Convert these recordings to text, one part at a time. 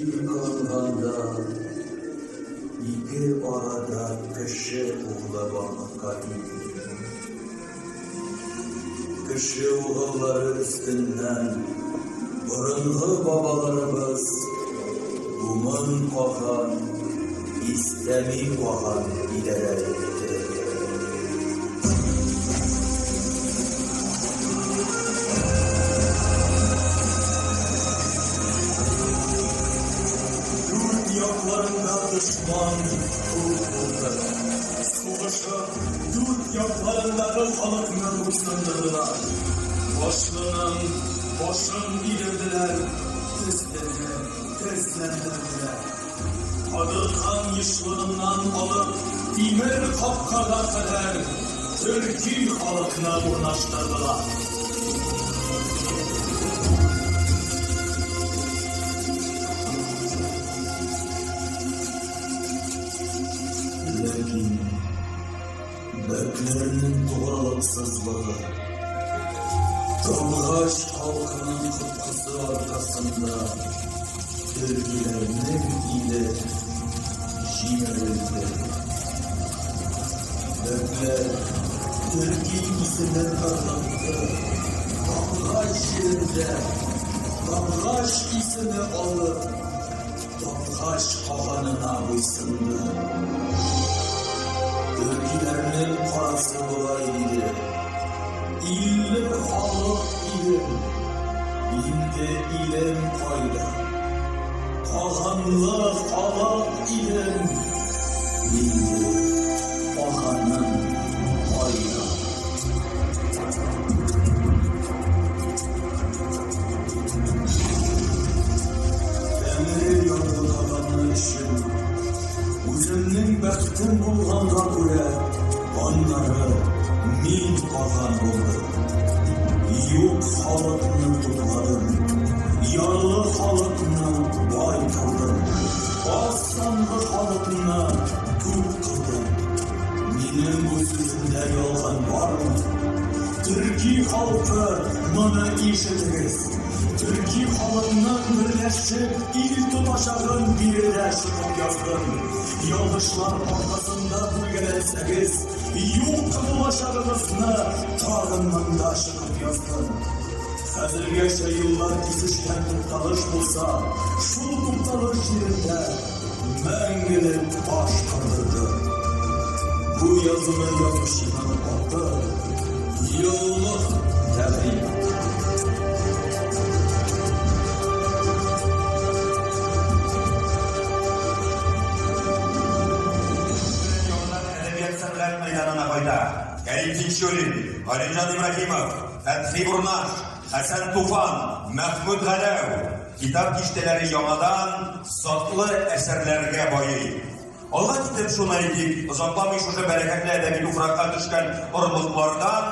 Тәкъдир кылынганда, ике арада кеше углы барлыкка килде. Кеше угыллары өстеннән борынгы бабаларыбыз Бумын каган, Истәми каган идарә итте. Дүрт якларында дошман күп булды. Сугышып, дүрт якларындагы халыкны буйсындырдылар. Башлының башын идерделәр, тезлене тезләндерделәр. Кадырхан ешлыгыннан алып, Тимер капкага кадәр төрки халыкны урнаштырдылар. Ләкин бәкләрнең тугрылыксызлыгы, Табгач халкының коткысы аркасында төркиләрнең иле җимерелде. Бәкләр төрки исемен ыргытты, Табгач җирендә Табгач исеме алып, Табгач каганына буйсынды. Төркиләрнең карасы болай диде. Илле халык идем, инде илем кайда? Каганлы халык идем, инде каганым кайда? Тәңре ярлыкаганы өчен, үземнең бәхтем булганга күрә, аннары мин каган булдым. Юк халыкны тупладым, ярлы халыкны бай кылдым, аз санлы халыкны күп кылдым. Минем бу сүземдә ялган бармы? Төрки халкы, моны ишетегез! Төрки халыкның берләшеп ил тотачагын биредә чыгып яздым. Ялгышлар аркасында бүлгәләнсәгез, юк булачагыгызны тагын монда чыгып яздым. Хәзергәчә юллар кисешкән тукталыш булса, шул тукталыш җирендә мәңгелек таш калдырды. Бу язуны язучының аты Еллык Тәгълим. Әдәбият сәнгать мәйданына кайта. Кәрим Тинчурин, Галимҗан Ибраһимов, Фәтхи Бурнаш, Хәсән Туфан, Мәхмүт Галәү китап киштәләре яңадан затлы әсәрләргә байый. Алга китеп шуны әйтик, озакламый шушы бәрәкәтле әдәби туфракка төшкән орлыклардан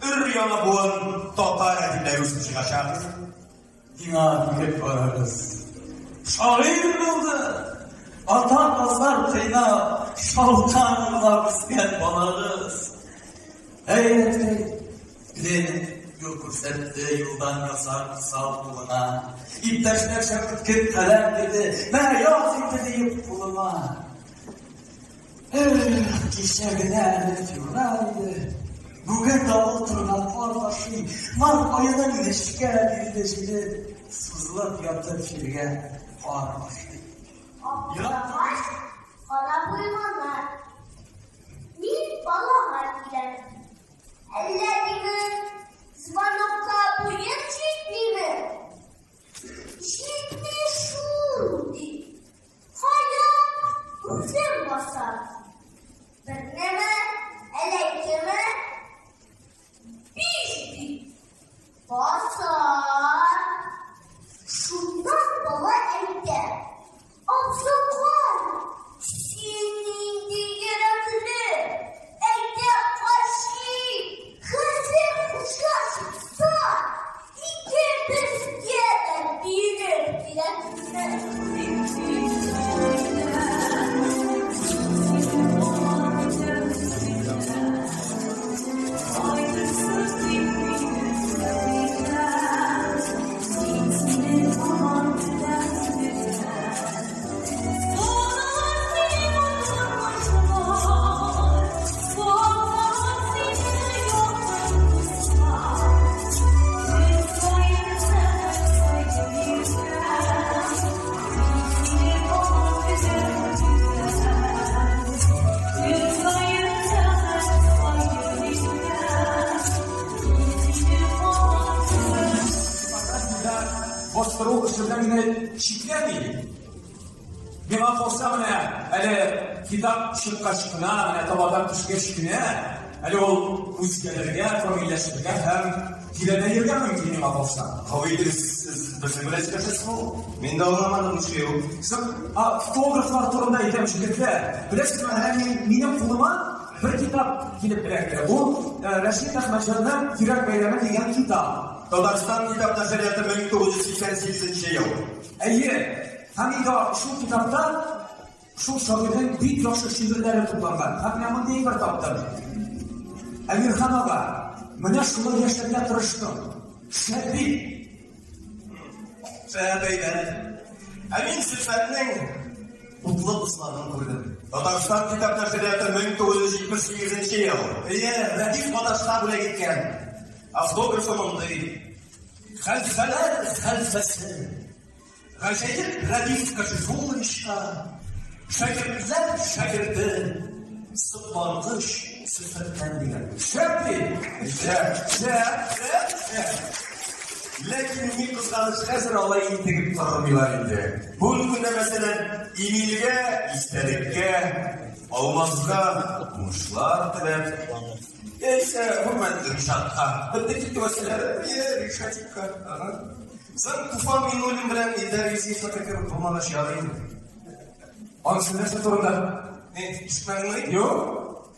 өр-яңа буын татар әдипләре үсеп чыгачак. Миңа биреп барыгыз. Шагыйрь булды. Ата казлар кыйнап, шалтан урлап үскән балагыз. Әй, әткәй, Ленин юл күрсәтте, юлдан язар усал кулына. Иптәшләрчә үткен каләм бирде, мә, яз инде диеп кулыма. Эх, кичә генә әле февраль иде. Бүген давыл торган кар ташый, март аеның нечкә бирде җиле, сузылып ятып җиргә кар ашый. Аптырагач, карап уйлана. Мин балага киләм. Әллә димен, звонокка буем җитмиме? Җитми шул, ди. Кая үзем басам. Бернеме, әллә икеме? Биш, ди. Басар. Шуннан бала әйтә. Абзыкай, син нинди йөрәкле! Әйдә, качыйк! Хәзер хуҗа чыкса, икебезгә дә бирер кирәкне. чикләми. Миңа калса менә әле китап чыккач кына, менә табадан төшкәч кенә, әле ул үзгәрергә, камилләшергә һәм тирәнәергә мөмкин миңа калса. Кабул итегез, сез безнең белән сөйләшәсезме ул? Мин дә аңламадым ничек ул. Соң, автографлар турында әйтәм, җегетләр. Беләсезме, менә минем кулыма бер китап килеп эләкте. Бу Рәшит Әхмәтҗанның Йөрәк бәйрәме дигән китап. Татарстан китап нәшрияты 1988 ел. Әйе, һәм инде шул китапта шул шагыйрьнең бик яхшы шигырьләре тупланган. Һәм менә мондый әйбер таптым. Әмирхан ага, менә шулай яшәргә тырыштым. Шәп бит. Шәп әйбәт. Ә мин Зөлфәтнең утлы дусларын күрдем. Татарстан китап нәшрияты 1978 ел. Әйе, Рәдиф Гаташка бүләк иткән. Автографы мондый. Хәлфәләр хәлфәсе. Гаҗәеп Рәдиф Кашифулловичка шәкертләр шәкерте соклангыч Зөлфәттән дигән. Шәп бит. Шәп. Шәп, шәп, шәп. Ләкин ни кызганыч, хәзер алай интегеп тормыйлар инде. Бүгенге көндә, мәсәлән, Эмильгә истәлеккә, Алмазга уңышлар теләп, яисә хөрмәтле Ришатка, бетте китте мәсьәлә. Е, Ришатикка. Ага. Соң Туфан Миңнуллин белән Илдар Юзеевныкы кебек булмагач ярый инде. Анысы нәрсә турында? Ни, ишетмәдеңме? Юк.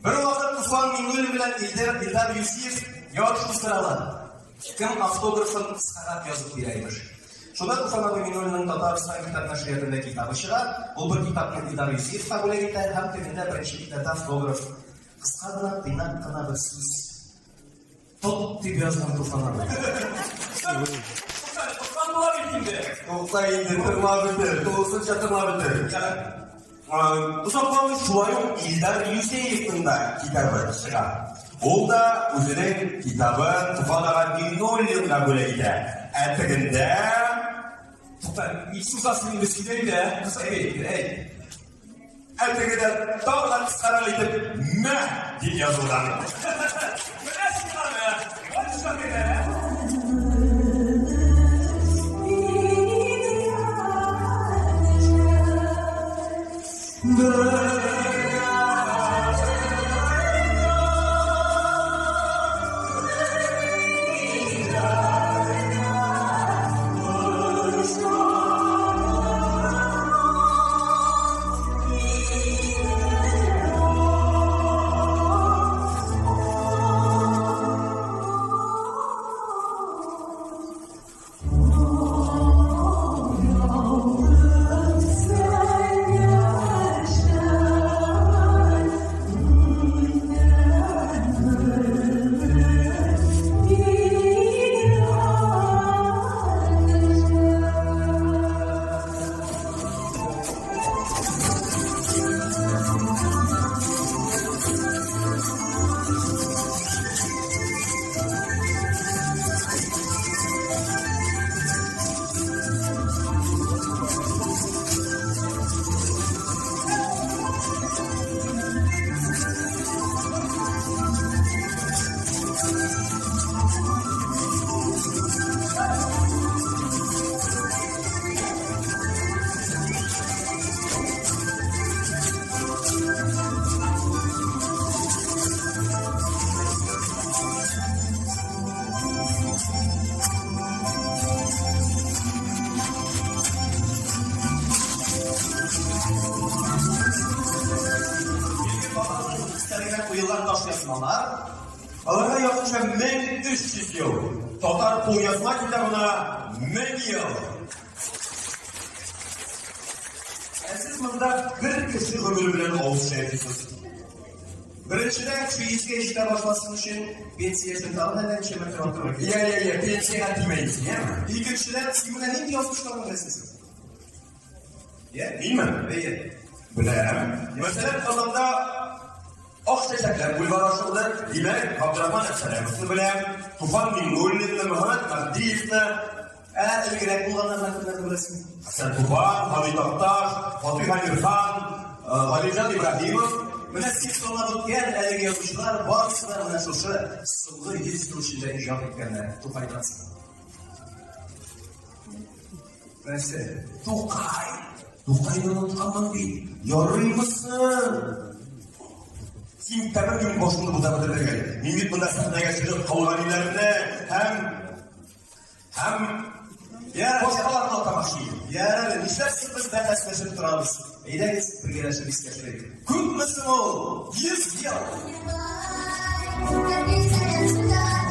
Бервакыт Туфан Миңнуллин белән Илдар Илдар Юзеев ярыш уздыралар. Кем автографын кыскарак язып бирә, имеш. Шунда Туфан абый Миңнуллинның Татарстан китап нәшриятында китабы чыга. Ул бер китапны Илдар Юзеевка бүләк итә һәм тегендә беренче битләрдә автограф. Кыска гына, тыйнак кына бер сүз. Тот дип язган Туфан абый. Туфан була бит инде. Тукта инде, тыңлап бетер, тулысынча тыңлап бетер. Озакламый шулай ук Илдар Юзеевның да китабы чыга. Ул да үзенең китабын Туфан ага Миңнуллинга бүләк итә. Ә тегендә Тукта, ник сузасың инде, сөйлә инде, ә? Әй, әй. Ә тегедә тагы да кыскарак итеп мә дип язылган. Менә сиңа мә. Вот шагыйрь, ә? Истәлегенә куелган таш язмалар Аларга якынча 1300 ел. Татар кулъязма китабына 1000 ел. Ә сез монда бер кеше гомере белән авыз чайкыйсыз. Беренчедән, кеше йөзгә җитә башласын өчен пенсия яшен тагын әллә ничә мәртәбә арттырырга кирәк. Я, я, я, пенсиягә тимәйсең, яме? Икенчедән, син менә нинди язмышларны беләсең син? Я, минме? Әйе. Беләм. Мәсәлән, Казанда Ак чәчәкләр бульвары ачылды. Димәк, Габдрахман Әпсәләмовны беләм, Туфан Миңнуллинны, Мөхәммәт Мәһдиевны, Ә элгерәк булганнардан кемнәрне беләсең? Хәсән Туфан, Һади Такташ, Фатих Әмирхан, Галимҗан Ибраһимов. Менә син санап үткән әлеге язучылар барысы да менә шушы соңгы 100 ел эчендә иҗат иткәннәр, Тукайдан соң. Нәрсә? Тукай! Тукайны онытканмын бит. Ярыймы соң? Син тәмам минем башымны бутап бетердең әле. Мин бит монда сәхнәгә чыгып Колгалиләрне һәм һәм башкаларны атамакчы идем. Ярар әле, нишләп соң без бәхәсләшеп торабыз? Әйдәгез, бергәләшеп искә төшерик. Күпме соң ул? 100 ел! Написано сюда.